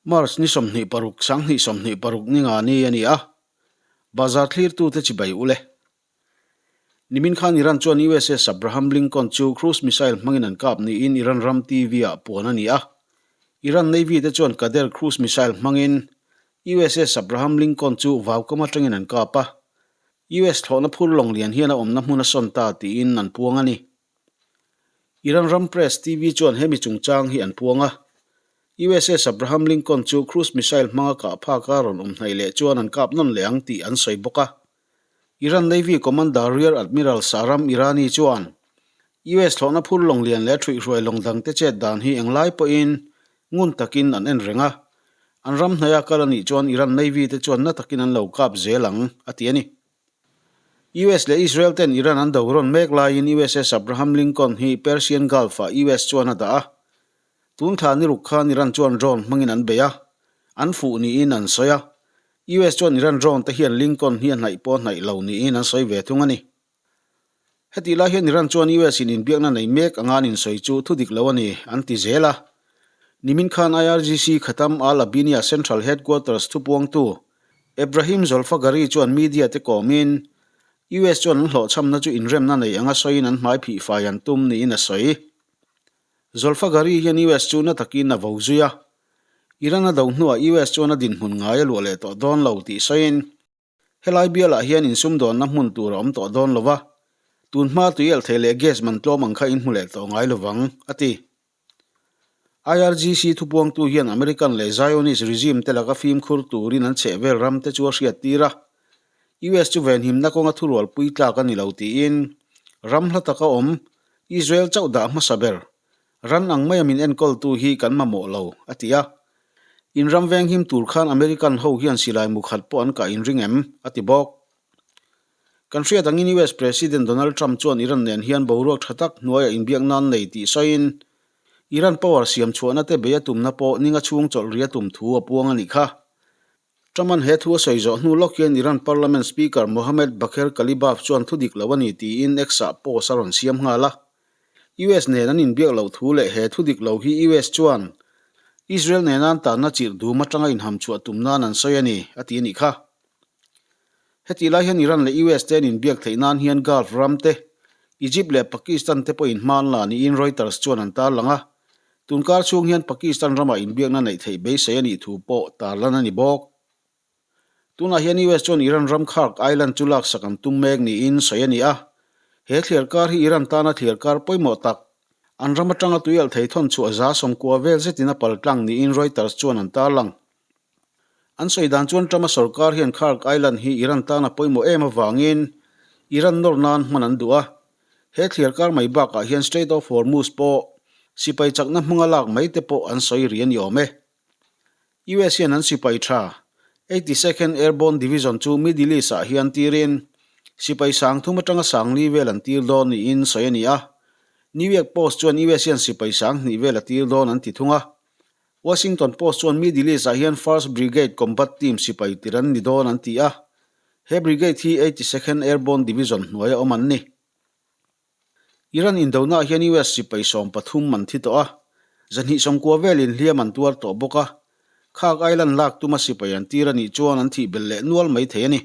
March ni 26, 2026 ni nga ni a ni a, bazar thlirtute chibai u le. Nimin khan Iran chuan USS Abraham Lincoln chu cruise missile hmangin an kap niin Iran ram TV-ah puan a ni a. Iran Navy te chuan Qader cruise missile hmangin USS Abraham Lincoln chu vaukam atangin an kap a. US thlawhna phur lawng lian hian a awmna hmun a sawn ta tiin an puang a ni. Iran ram Press TV chuan hemi chungchang hi an puang a. USS Abraham Lincoln chu cruise missile hmanga kah phaka rawn awm hnaih leh chuan an kap nawn leh ang tih an sawi bawk a. Iran Navy Commander Rear Admiral Shahram Irani chuan US thlawhna phur lawng lian leh ṭhuihhruai lawng dangte chet dan hi englai pawhin ngun takin an en reng a. An ram hnaia kal a nih chuan Iran Navy te chuan na takin an lo kap zel ang, a ti a ni. US leh Israel ten Iran an do rawn mek laiin USS Abraham Lincoln hi Persian Gulf-ah US chuan a dah a. Tun thla ni ruk khan Iran chuan drone hmangin an bei a, an fuh niin an sawi a. US chuan Iran drone te hian Lincoln hi a hnaih pawh a hnaih lo niin an sawi ve thung a ni. Hetih lai hian Iran chuan US in inbiakna nei mek anga an insawi chu thu dik lo a ni, an ti zel a. Nimin khan IRGC Khatam al-Abinia Central Headquarters thupuangtu Ebrahim Zolfaghari chuan media te kawmin, US chuan an hlawhchhamna chu inremna nei anga sawiin an hmai phih fai an tum niin a sawi. Zolfaghari hian US chu na takin a vo zui a, Iran a do hnuah US chuan a dinhmun ngai a luah leh tawh dawn lo tih sawiin, helai bialah hian insumdawnna hmun tur a awm tawh dawn lo va, tun hma tui elh thei leh gas man tlawm ang kha in hmu leh tawh ngai lovang, a ti. IRGC thupuangtu hian American leh Zionist regime te laka fimkhur turin an chhehvel ram te chu a hriattir a, US chu venhimna kawnga thurualpui tlak a ni lo tiin ram hla taka awm Israel chauh dah hmasa ber ran ang maia min enkawltu hi kan mamawh lo, a ti a. In ram venghim tur khan American ho hian silai mukhat pawh an kah inring em? a ti bawk. Kan hriat angin US President Donald Trump chuan Iran nen hian boruak tha tak hnuaiah inbiak nan nei tih sawiin Iran power siam chhuahna te bei a tumna pawh ninga chhung chawlh ri a tum thu a puang a nih kha. Trump-a'n he thu a sawi zawh hnu lawk hian Iran Parliament Speaker Mohammad Bagher Ghalibaf chuan thu dik lo a ni tiin X-ah post a rawn siam nghal a. US nen an inbiak loh thu leh he thu dik lo hi US chuan Israel nena an tanna chirh dum atanga inhamchhuah tum nan an sawi a ni, a ti a nih kha. Hetih lai hian Iran leh US te an inbiak theih nan hian Gulf ram te, Egypt leh Pakistan te pawhin hma an la niin Reuters chuan an tarlang a. Tunkar chhung hian Pakistan ramah inbiakna neih theih beisei a nih thu pawh tarlan a ni bawk. Tunah hian US chuan Iran ram Kharg Island chu laksak an tum mek niin sawi a ni a. He thliarkar hi Iran tana thliarkar pawimawh tak, an ram atanga tuialh thei thawn chhuah 190 vel zetin a paltlang niin Reuters chuan an tarlang. An sawi dan chuan Trump-a sorkar hian Kharg Island hi Iran tan a pawimawh em avangin Iran nawr nan hman an duh a. He thliarkar mai bakah hian Strait of Hormuz pawh sipai chakna hmanga lak mai te pawh an sawi ri a ni awm e. US hian an sipai tha 82nd Airborne Division chu Middle East-ah hian tirin sipai sang thum atanga sang li vel an tir dawn niin sawi a ni a. New York Post chuan US hian sipai sang hnih vel a tir dawn an ti thung a. Washington Post chuan Middle East-ah hian First Brigade Combat Team sipai tir an ni dawn an ti a, he brigade hi 82nd Airborne Division hnuaia awm an ni. Iran indonaah hian US sipai 13 an thi tawh a, 290 velin hliam an tuar tawh bawk a, Kharg Island lak tuma sipai an tir a nih chuan an thih belh leh nual mai thei a ni.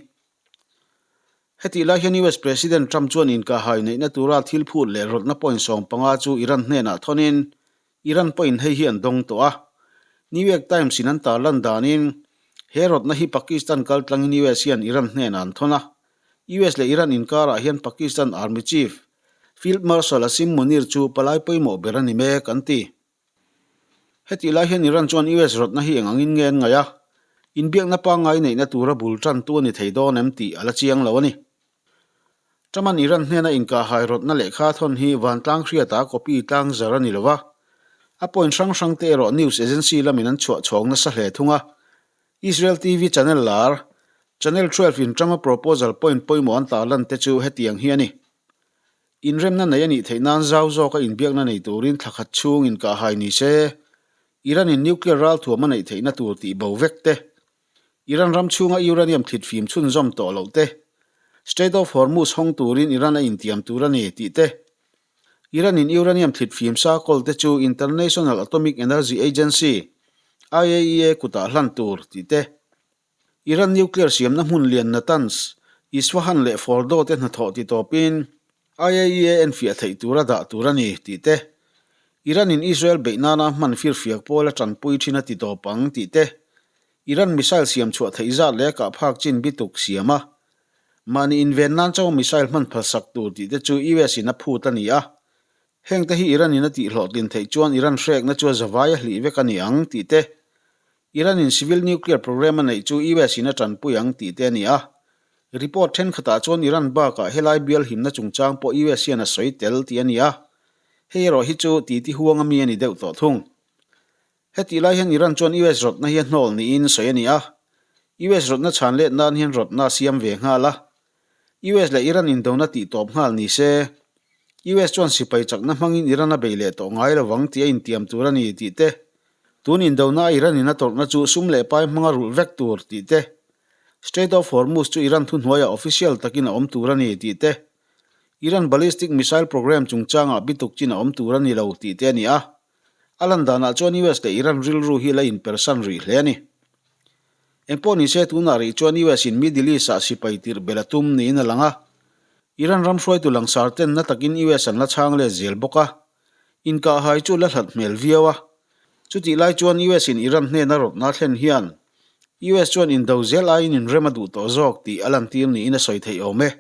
Hetih lai hian US President Trump chuan inkahhai neihna tura thil phut leh rawtna point 15 chu Iran hnenah thawnin Iran pawhin hei hi an dawng tawh a. New York Times in an tarlan danin he rawtna hi Pakistan kaltlangin US hian Iran hnenah an thawn a. US leh Iran inkarah hian Pakistan Army Chief, Field Marshal Asim Munir chu palai pawimawh ber a ni mek an ti. Hetih lai hian Iran chuan US rawtna hi eng angin nge an ngaih a, inbiakna pangngai neihna tura bul tantu a ni thei dawn em tih a la chiang lo a ni. Truman Iran hnena inkahhai rawtna lehkha thawn hi vantlang hriata copy tlang zar a ni lo va, a point hrang hrang te erawh news agency lamin an chhuah chhawng nasa hle thung a. Israel TV channel lar, Channel 12 in Trump-a proposal point pawimawh an tarlan te chu hetiang hi a ni. Inremna nei a nih theih nan zau zawka inbiakna nei turin thla khat chhung inkahhai ni se, Iran in nuclear ralthuam a neih theihna tur tih bo vek te, Iran ram chhunga uranium thlit fim chhunzawm tawh loh te, Strait of Hormuz hawng turin Iran a intiam tur a ni tih te, Iran in uranium thlit fim sa kawl te chu International Atomic Energy Agency, IAEA kutah hlan tur tih te. Iran nuclear siamna hmun lian Natanz, Isfahan leh Fordow te hnathawh ti tawpin IAEA enfiah theih tura dah tur a ni tih te. Iran in Israel beih nana hman firfiak pawl a tanpui thin a ti tawp ang tih te. Iran missile siam chhuah theih zat leh a kah phak chin bituk siam a, mahni inven nan chauh missile hman phalsak tur tih te chu US in a phut a ni a. Heng te hi Iran in a tih hlawhtlin theih chuan Iran hrekna chu a zavai a hlih vek a ni ang tih te, Iran in civil nuclear program a neih chu US in a tanpui ang tih te a ni a. Report thenkhatah chuan Iran bakah helai bial himna chungchang pawh US hian a sawi tel tih a ni a. Hei erawh hi chu titi huang ami a ni deuh tawh thung. Hetih lai hian Iran chuan US rawtna hi a hnawl niin sawi a ni a, US rawtna chhan let nan hian rawtna a siam ve nghal a. US leh Iran indona tih tawp nghal ni se, US chuan sipai chakna hmangin Iran a bei leh tawh ngai lovang tih a intiam tur a ni tih te, tun indona a Iran in a tawrhna chu sum leh pai hmanga rulh vek tur tih te, Strait of Hormuz chu Iran thuhnuaiah official takin a awm tur a ni tih te, Iran ballistic missile program chungchangah bituk chin a awm tur a ni lo tih te a ni a. A lan danah chuan US leh Iran rilru hi la inpersan rih hle a ni. Engpawh ni se tunah rih chuan US in Middle East ah sipai tirh belh a tum niin a lang a. Iran ram hruaitu langsar ten na takin US an la chhang let zel bawk a. Inkahhai chu la hlat hmel viau a. Chutih lai chuan US in Iran hnena rawtna thlen hian US chuan indo zel aiin inrem a duh tawh zawk tih a lantir niin a sawi theih awm e.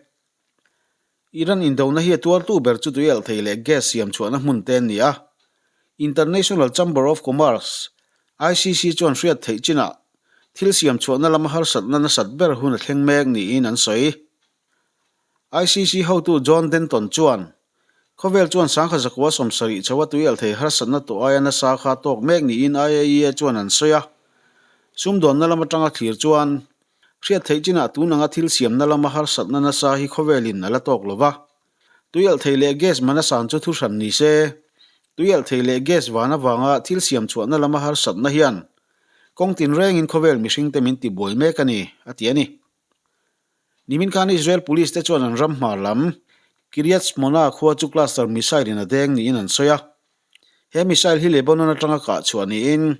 Iran indona hi a tuartu ber chu tuialh thei leh gas siam chhuahna hmun te an ni a. International Chamber of Commerce, ICC, chuan hriat theih chinah thil siam chhuahna lama harsatna nasat ber hun a thleng mek niin an sawi. ICC hotu John Denton chuan, Khawvel chuan sangkhat zakua 70 chho a tuialh thei harsatna tawh aia nasa kha tawk mek niin IAEA chuan an sawi a. Sumdawnna lam atanga thlir chuan Hriat theih chinah tun anga thil siamna lama harsatna nasa hi khawvelin a la tawk lo va. Tuialh thei leh gas man a san chu thuhran ni se, tuialh thei leh gas van avanga thil siam chhuahna lama harsatna hian kawng tinrengin khawvel mihringte min tibuai mek a ni, a ti a ni. Nimin khan Israel Police te chuan an ram hmar lam Kiryat Shmona khua chu cluster missile in a deng niin an sawi a. He missile hi Lebanon atanga kah chhuah niin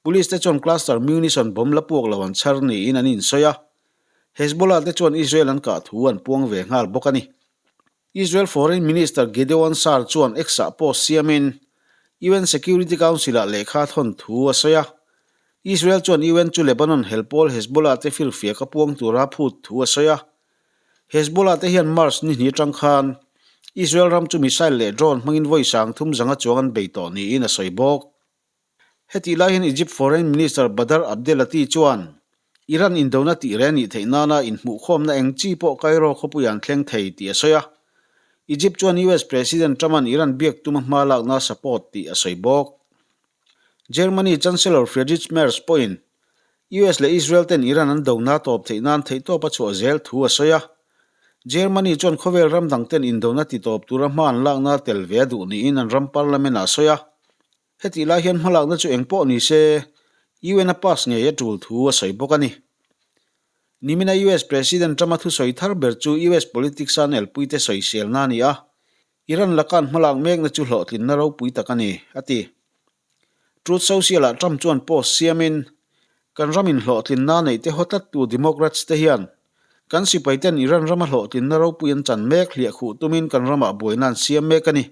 Police te chuan cluster munition bomb la puak lo an chhar niin an insawi a. Hezbollah te chuan Israel an kah thu an puang ve nghal bawk a ni. Israel Foreign Minister Gideon Saar chuan X-ah post siamin UN Security Council-ah lehkha a thawn thu a sawi a. Israel chuan UN chu Lebanon helpawl Hezbollah te firfiak a puang tura phut thu a sawi a. Hezbollah te hian March ni hnih atang khan Israel ram chu missile leh drone hmangin vawi 3000 zanga chuang an bei tawh niin a sawi bawk. Hetih lai hian Egypt Foreign Minister Badr Abdelatty chuan Iran indona tih reng nih theih nana inhmuhkhawmna eng chi pawh Cairo khawpuiah an thleng thei tih a sawi a. Egypt chuan US President Trump-a'n Iran biak tuma hma lakna support tih a sawi bawk. Germany Chancellor Friedrich Merz pawhin US leh Israel ten Iran an dona tawp theih nan theihtawp a chhuah zel thu a sawi a. Germany chuan khawvel ram dang ten indona ti tawp tura hma an lakna tel ve a duh niin an ram parliament ah a sawi a. Hetih lai hian hmalakna chu eng pawh ni se, UN a pass ngei a tul thu a sawi bawk a ni. Nimina US President Trump-a thusawi thar ber chu US politics-a an elpuite sawiselna a ni a, Iran laka an hmalak mekna chu hlawhtlinna ropui tak a ni, a ti. Truth Social-ah Trump chuan post siamin, Kan ramin hlawhtlinna neihte haw tlattu Democrats te hian kan sipaiten Iran rama hlawhtlinna ropui an chan mek hliah khuh tumin kan ramah buaina an siam mek a ni.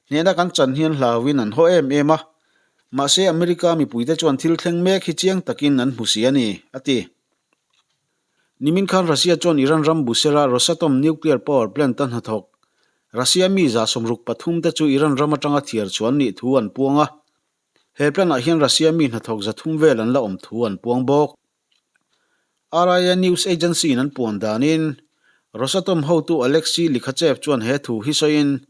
Hnehna kan chan hian hlauin an haw em em a, mahse America mipuite chuan thil thleng mek hi chiang takin an hmu si a ni, a ti. Nimin khan Russia chuan Iran ram Busehra Rosatom nuclear power plant a hnathawk. Russia mi 63 te chu Iran ram atanga thiar chhuah an nih thu an puang a. He plant ah hian Russia mi hnathawk 300 vel an la awm thu an puang bawk. RIA news agency in an puan danin Rosatom hotu Alexei Likhachev chuan he thu hi sawiin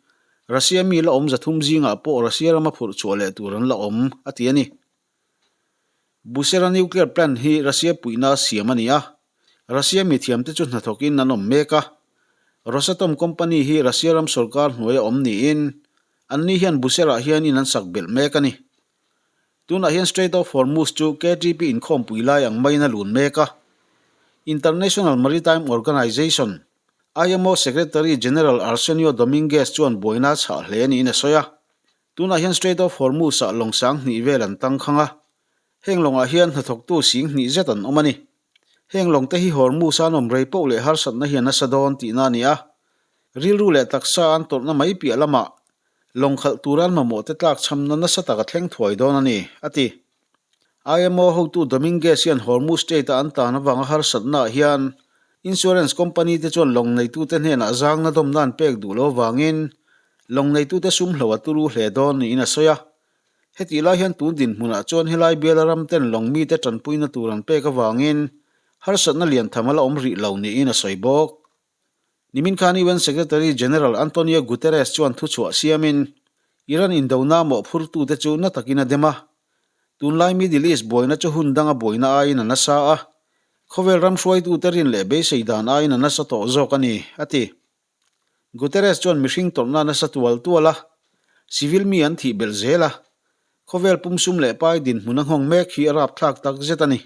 Russia mi la awm 300 zingah pawh Russia rama phurh chhuah leh tur an la awm, a ti a ni. Busehra nuclear plant hi Russia puihna siam a ni a, Russia mithiamte chu hnathawkin an awm mek a. Rosatom company hi Russia ram sorkar hnuaia awm niin anni hian Busehra-ah hian in an sak belh mek a ni. Tunah hian Strait of Hormuz chu KTP inkhawmpui lai ang maiin a lun mek a. International Maritime Organization, IMO, Secretary General Arsenio Dominguez chuan buaina a chhah hle niin a sawi a. Tunah hian Strait of Hormuz-ah lawng 2000 vel an tangkhang a. Heng lawngah hian hnathawktu 2000 zet an awm a ni. Heng lawngte hi Hormuz-a an awm rei poh leh harsatna hi a nasa dawn tihna a ni a. Rilru leh taksa an tawrhna mai piah lamah lawng khalh tura an mamawhte tlakchhamna nasa tak a thleng thuai dawn a ni, a ti. IMO hotu Dominguez hian Hormuz Strait-a an tan avanga harsatnaah hian insurance company te chuan lawng neitute hnenah zangna dawmna an pek duh lo avangin lawng neitute sum hlo a turu hle dawn niin a sawi a. Hetih lai hian tun dinhmunah chuan helai biala ram ten lawng mite tanpuina tur an pek avangin harsatna lian tham a la awm rih lo niin a sawi bawk. Nimin khan UN Secretary General Antonio Guterres chuan thuchhuah siamin Iran indona mawhphurtute chu na takin a dem a. Tunlai Middle East buaina chu hun danga buaina aiin a nasa a, khawvel ram hruaitute rin leh beisei dan aiin a nasa tawh zawk a ni, a ti. Guterres chuan mihring tawrhna nasa tual tual a, civil mi an thih belh zel a, Khawvel pum sum leh pai dinhmun a nghawng mek hi a rapthlak tak zet a ni.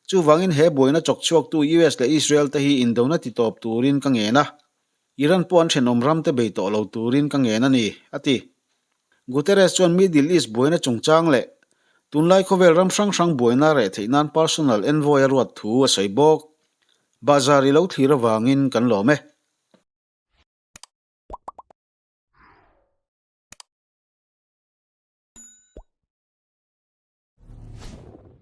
Chuvangin he buaina chawk chhuaktu US leh Israel te hi indona ti tawp turin ka ngen a, Iran pawh an thenawm ram te bei tawh lo turin ka ngen a ni, a ti. Guterres chuan Middle East buaina chungchang leh tunlai khawvel ram hrang hrang buaina reh theih nan personal envoy a ruat thu a sawi bawk. Bahzar i lo thlir avangin kan lawm e.